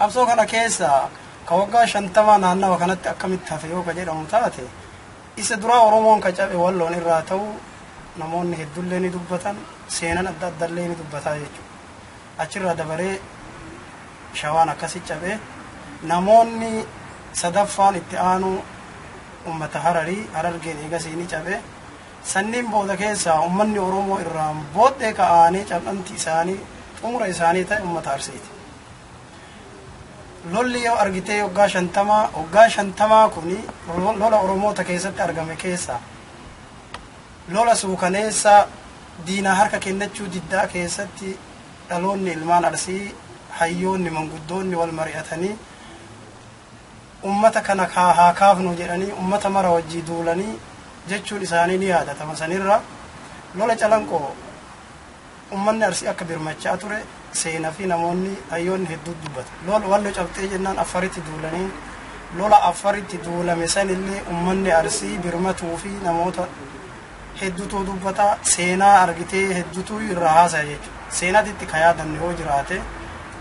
Qabsoo kana keessa ka waggaa 50 naannawa kanatti akkamitti hafe yoo ka jedhamu taate, isa duraa Oromoon ka cabe Walloon irraa ta'u namoonni hedduullee ni dubbatan, seenan adda addallee ni dubbataa jechuudha. Achirraa dabaree Shawaan akkasi cabe. Namoonni sadaffaan itti aanu ummata Hararii, Harargeen eegasii ni cabe. Sanniin booda keessaa ummanni Oromoo irraan booddee ka'anii cabdhamti isaanii xumura isaanii ta'e ummata Arsiiti. Lolli yoo argitee waggaa 50, waggaa 50 kuni lola Oromoota keessatti argame keessaa lola suukaneessa diinaa harka kennachuu diddaa keessatti dhaloonni ilmaan Arsii, hayyoonni, manguddoonni wal mari'atanii ummata kana haa kaafnu jedhanii ummata mara wajjii duulanii jechuun isaanii ni yaadatama. Sanirra lola Calanqoo ummanni Arsii akka birmachaa ture seenaa fi namoonni hayyoonni hedduu dubbata. Lola Wallo cabxee jennaan Affaritti duulanii, lola Affaritti duulame sanillee ummanni Arsii birmatuu fi namoota hedduutu dubbata, seenaa argitee hedduutu irraa haasaya jechuudha. Seenaatitti ka yaadanne yoo jiraate,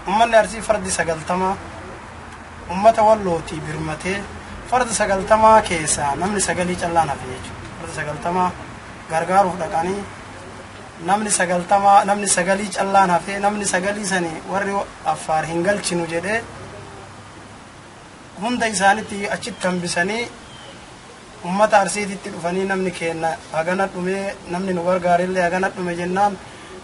ummanni Arsii fardi 90 ummata Wallootii birmatee, farda 90 keessaa namni 9 callaan hafe jechuudha. Farda 90 gargaaruuf dhaqanii namni 90, namni 9 callaan hafe. Namni 9 sani warri Affaar hin galchinu jedhee hunda isaanitti achitti hambisanii ummata Arsiititti dhufanii, namni keenya hagana dhume, namni nu gargaarillee hagana dhume jennaan,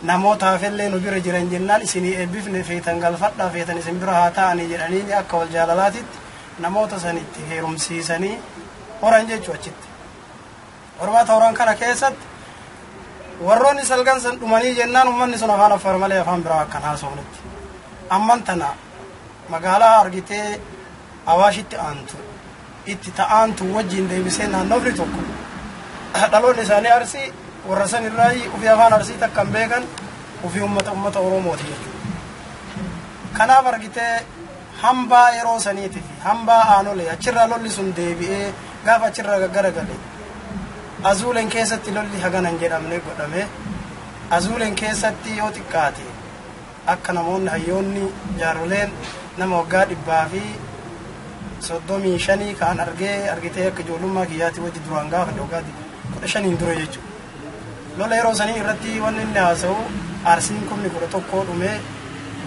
namoota hafellee nu bira jiran jennaan, isinii eebbifne, feetan galfadhaa, feetan isin bira haa ta'anii jedhanii akka wal jaalalaatitti namoota sanitti heerumsiisanii horan jechuu achitti. Hormaata horan kana keessatti warroonni salgan san dhumanii jennaan ummanni sun afaan Affaar malee afaan biraa akkan haasofnetti. Amman tana magaalaa argitee Awaashitti aantu itti ta'aantu wajjin deebisee naannofni tokko dhaloonni isaanii Arsii, warra san irraa ofii afaan Arsii takka hin beekan, ofii ummata Oromooti jechuudha. Kanaaf argitee hambaa yeroo saniiti fi hambaa Aanolee achirraa lolli sun deebi'ee gaafa achirraa gaggaragale Azuuleen keessatti lolli hagana hin jedhamne godhame. Azuuleen keessatti yoo xiqqaate akka namoonni hayyoonni jaaroleen nama waggaa 135 ka'an argee argitee akka ijoollummaa kiyyaatti wajji duraan gaafa waggaa 15n dura jechuudha. Lola yeroo sanii irratti wanni inni haasa'u Arsiin 11,000 dhume,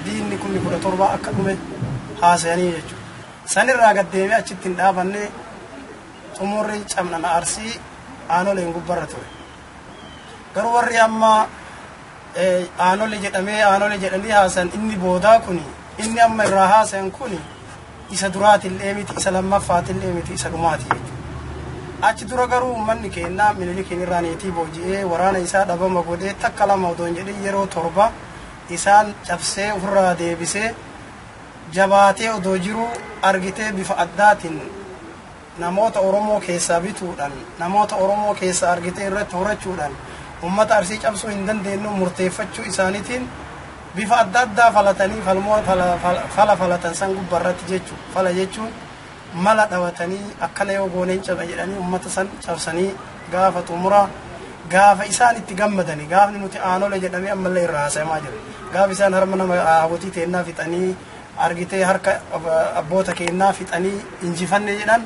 diinni 17,000 akka dhume haasa'anii jechuudha. Sanirraa gad deemee achitti hin dhaabanne, xumurri cabnana Arsii Aanoleen gubbarra ture. Garuu warri amma Aanole jedhamee Aanole jedhanii haasan inni boodaa kuni, inni amma irraa haasayan kuni isa duraatillee miti, isa lammaffaatillee miti, isa dhumaati jechuudha. Achi dura garuu uummanni keenya Minilikiin irraa niitii booji'ee waraana isaa dhabama godhee takka lama odoo hin jedhin yeroo 7 isaan cabsee ofirraa deebisee jabaatee odoo jiruu argitee bifa addaatiin namoota Oromoo keessaa bituudhaan, namoota Oromoo keessaa argitee irratti horachuudhaan uummata Arsii cabsuu hin dandeenyu murteeffachuu isaaniitiin bifa adda addaa falatanii falmoo fala falatan san gubbarratti jechuudha. Fala jechuun mala dhawatanii akkana yoo gooneen caba jedhanii uummata san cabsanii gaafa xumuraa gaafa isaan itti gammadanii gaafni nuti Aanole jedhamee ammallee irraa haasayamaa jira. Gaafa isaan harma nama hawwatii teennaa fixanii argitee harka abboota keennaa fixanii injifanne jedhan,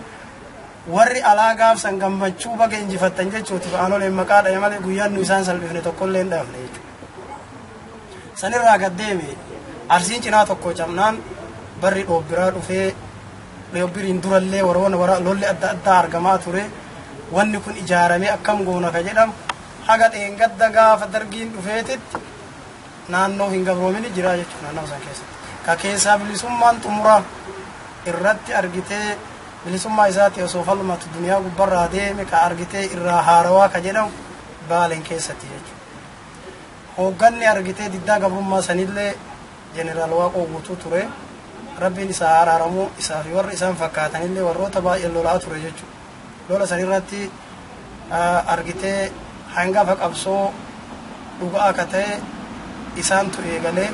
warri alaa gaafsan gammachuu baga injifattan jechuutiif Aanoleen maqaa dhahe malee guyyaan nu isaan salphifne tokkollee hin dhaafne jechuudha. Sanirraa gad deeme Arsiin cinaa tokko cabnaan barri dhoobbiraa dhufee, dhoobbiriin durallee warroon lolli adda addaa argamaa ture. Wanni kun ijaaramee akkam goona ka jedhamu haga dheengadda gaafa Dargiin dhufeetitti naannoo hin gabroomini jira jechuudha naannoo san keessatti. Ka keessaa bilisummaan xumuraa irratti argitee bilisummaa isaati osoo falmatu duniyaa gubbarraa deeme ka argitee irraa haarawaa ka jedhamu Baaleen keessatti jechuudha. Hoogganni argitee diddaa gabrummaa sanillee Jeneraal Waaqoo Guutuu ture. Rabbiin isaa araaramuu, isaa fi warri isaan fakkaatanillee warroota baay'ee lolaa ture jechuudha. Lola sanirratti argitee hangafa qabsoo dhugaa akka ta'e isaantu eegalee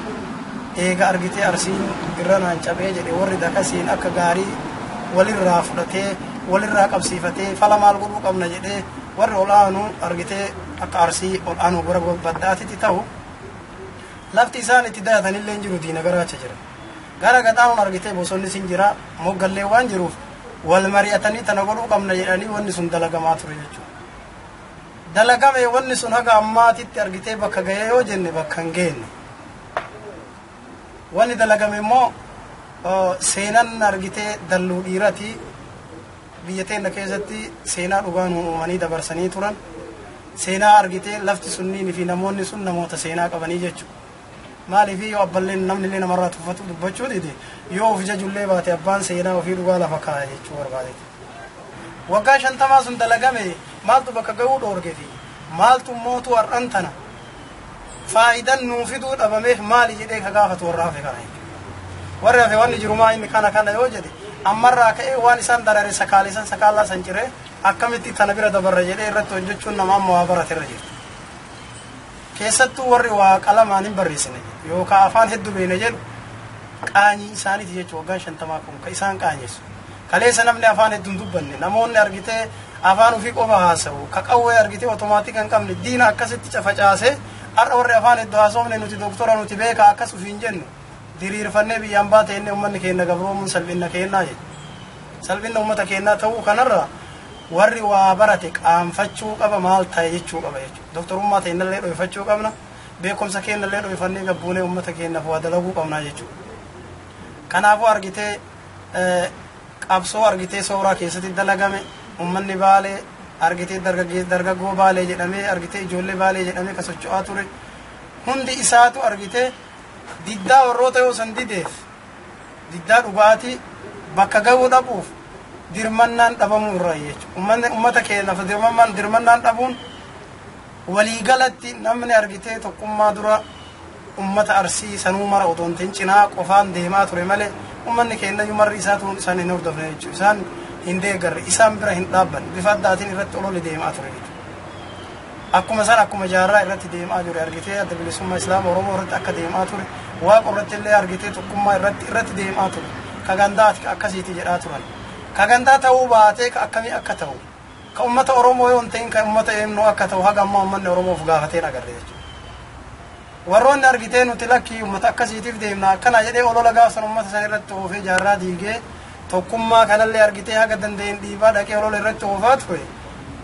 eega argitee Arsiin irra naan cabee jedhe warri dakasiin akka gaarii walirraa fudhatee walirraa qabsiifatee fala maal godhuu qabna jedhee warri ol aanu argitee akka Arsii ol aanu gara baddaatitti ta'u lafti isaan itti dayatanillee hin jiru, diina garaacha jira. Gara gaxaanuun argitee bosonni sin jira, moggallee waan jiruuf wal mari'atanii tana godhuu qabna jedhanii wanni sun dalagamaa ture jechuudha. Dalagame wanni sun haga ammaatitti argitee bakka gahee yoo jenne bakka hin geenne. Wanni dalagame immoo seenan argitee dalluu dhiirati biyya teenya keessatti seenaa dhugaa nu uumanii dabarsanii turan. Seenaa argitee lafti sunniin fi namoonni sun namoota seenaa qabanii jechuudha. Maaliif yoo abballeen namni illee namarraa tuffatu dubbachuu dide, yoo of jajullee baate abbaan seenaa ofii dhugaa lafa kaaya jechuu barbaadeeti. Waggaa 50 sun dalagame maaltu bakka ga'uu dhoorge fi maaltu mootu har'an tana faayidan nuu fiduu dhabameef maali jedhee ka gaafatu warra hafe kana jechuudha. Warri hafe wanni jirumaa inni kana kana yoo jedhe, ammarraa ka'ee waan isaan darare sakaalisan sakaallaa san ciree akkamitti tana bira dabarra jedhee irratti hojjechuun nama amma waa barate irra jirti. Keessattuu warri waa qalamaan hin barreessine yookaan afaan hedduu beene jedhu qaanyii isaaniiti jechuudha. Waggaan 50 kun ka isaan qaanyeessu. Kaleessa namni afaan hedduu hin dubbanne, namoonni argitee afaan ofii qofa haasa'u, ka qawwee argitee otomaatika hin qabne diina akkasitti cafacaasee, har'a warri afaan hedduu haasofne nuti doktora, nuti beeka akkas ofiin jennu diriirfannee biyyaan baate inni uummanni keenya gabroomuun salphina kennaa jechuudha. Salphina uummata keenyaa ta'uu kanarra warri waa barate qaanfachuu qaba, maal ta'e jechuu qaba jechuudha. Doktorummaa ta'inallee dho'ifachuu qabna. Beekumsa keenyallee dho'ifannee gabbuunee uummata keenyaaf waa dalaguu qabna jechuudha. Kanaafuu argitee qabsoo argitee sooraa keessatti dalagame, uummanni Baalee argitee dargaggoo Baalee jedhamee, argitee ijoollee Baalee jedhamee ka socho'aa ture hundi isaatu argitee diddaa warroota yoo san dideef diddaa dhugaatii bakka ga'uu dhabuuf dirmannaan dhabamuu irraa jechuudha. Uummanni uummata keenyaaf dirmannaan dhabuun waliigalatti namni argitee tokkummaa dura uummata Arsii sanuu mara otoo hin ta'in cinaa qofaan deemaa ture malee, uummanni keenya marri isaatu isaan hin hordofne jechuudha. Isaan hin deeggarre, isaan bira hin dhaabbanne, bifa addaatiin irratti ololli deemaa ture jechuudha. Akkuma san akkuma jaarraa irratti deemaa ture, argitee Adda Bilisummaa Islaama Oromoo irratti akka deemaa ture, Waaqa irratti illee argitee tokkummaa irratti deemaa ture. Ka gandaati ka akkasiiti jedhaa turan. Ka gandaa ta'uu baatee ka akkamii akka ta'u, ka uummata Oromoo yoo hin ta'in ka uummata eenyu akka ta'u haga ammaa uummanni Oromoof gaafateen agarre jechuudha. Warroonni argitee nuti lakkii uummata akkasiitiif deemna akkana jedhee olola gaafsan uummata san irratti oofee jaarraa diigee tokkummaa kanallee argitee haga danda'een dhiibaa dhaqee olola irratti oofaa ture.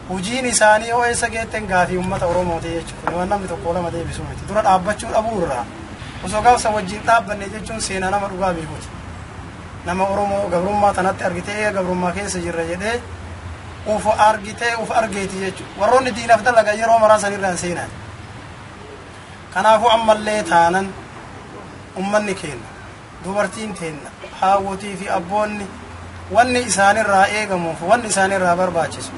Hojiin isaanii yoo eessa geetten gaafii uummata Oromooti jechuudha. Waan namni tokko lama deebisu miti. Dura dhaabbachuu dhabuu irraa osoo gaafsa wajjin dhaabbanne jechuun seenaa nama dhugaa beekuti. Nama Oromoo gabrummaa tanatti argitee gabrummaa keessa jirra jedhee uf argitee uf argeeti jechuudha. Warroonni diinaaf dalagan yeroo maraa sanirraan seenan. Kanaafuu ammallee taanan ummanni keenya, dubartiin teenna, haawwotii fi abboonni wanni isaanirraa eegamuuf wanni isaanirraa barbaachisu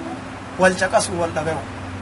wal caqasu, wal dhagahu.